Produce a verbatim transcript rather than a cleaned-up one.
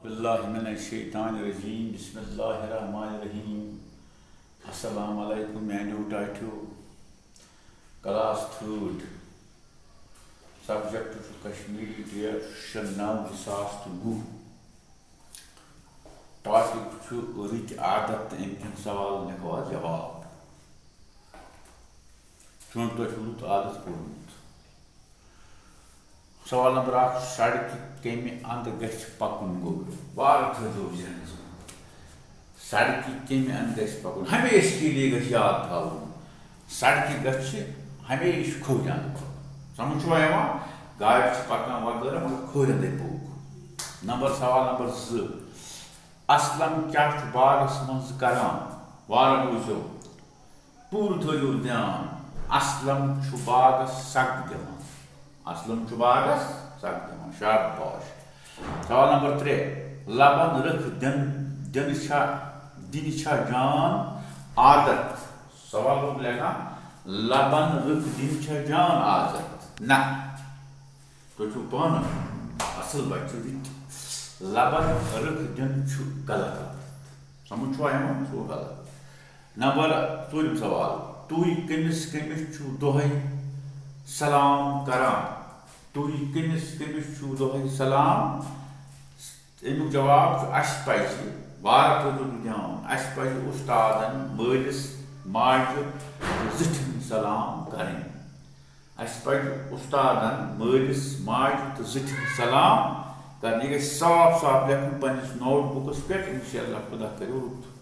باللہ من الشیطان الرجیم، بسم اللہ الرحمن الرحیم۔ السلام علیکم میانیو ٹاٹھیو۔ کلاس تھٲرڈ، سبجیکٹ چھُ کشمیری، ڈیٹ چھُ شےٚ نَو زٕ ساس تہٕ وُہ۔ ٹاپک چھُ رٕتۍ عادت تہٕ اَمہِ کٮ۪ن سوالن لیکھو آز جواب۔ چونکہ تۄہہِ چھُو رُت عادت کوٚرمُت۔ سوال نمبر اکھ، سڑکہِ کَمہِ اندٕ گژھِ پکُن گوٚو؟ وارٕ تھٲیزیو ذہنس منٛز۔ سڑکہِ کَمہِ اندٕ گژھِ پکُن؟ ہمیشہٕ کے لیے گژھِ یاد تھاوُن، سڑکہِ گژھِ ہمیشہٕ کھوورِ اندٕ پکُن۔ سمجھ چھُوا یِوان؟ گاڑِ چھِ پکان وغٲرہ، مگر کھوورِ اندے پوٚک۔ نمبر، سوال نمبر زٕ، اسلم کیٛاہ چھُ باغس منٛز کران؟ وارٕ بوٗزِو۔ پوٗرٕ تھٲیِو دھیان، اسلم چھُ باغس سگ دِوان۔ اسلم چھُ باغس سگ دِوان۔ شاباش۔ سوال نمبر ترٛےٚ، لبن رٕکھ دِن، دِنہٕ چھا، دِنہِ چھا جان عادت؟ سوال گوٚو لیکھان، لبن رٕکھ دِنہِ چھا جان عادت؟ نہ۔ تُہۍ چھِو پانہٕ اَصٕل بَچہِ، رٕتۍ۔ لَبَن رٕکھ دیُن چھُ غلط عادت۔ سَمٕجھ چھُوا یِوان؟ چھُ غلط۔ نمبر ژوٗرِم سوال، تُہۍ کٔمِس کٔمِس چھِو دۄہَے سلام کران؟ تُہۍ کٔمِس کٔمِس چھِو دۄہَے سلام؟ اَمیُک جواب چھُ، اَسہِ پَزِ، وارٕ کٔرِو تُہۍ دھیان، اَسہِ پَزِ اُستادَن، مٲلِس، ماجہِ تہٕ زِٹھٮ۪ن سلام کَرٕنۍ۔ اَسہِ پَزِ اُستادَن، مٲلِس، ماجہِ تہٕ زِٹھٮ۪ن سلام کَرٕنۍ۔ یہِ گژھِ صاف صاف لیکھُن پنٛنِس نوٹ بُکَس پٮ۪ٹھ۔ اِنشاء اللہ، خۄدا کَرِ رُت۔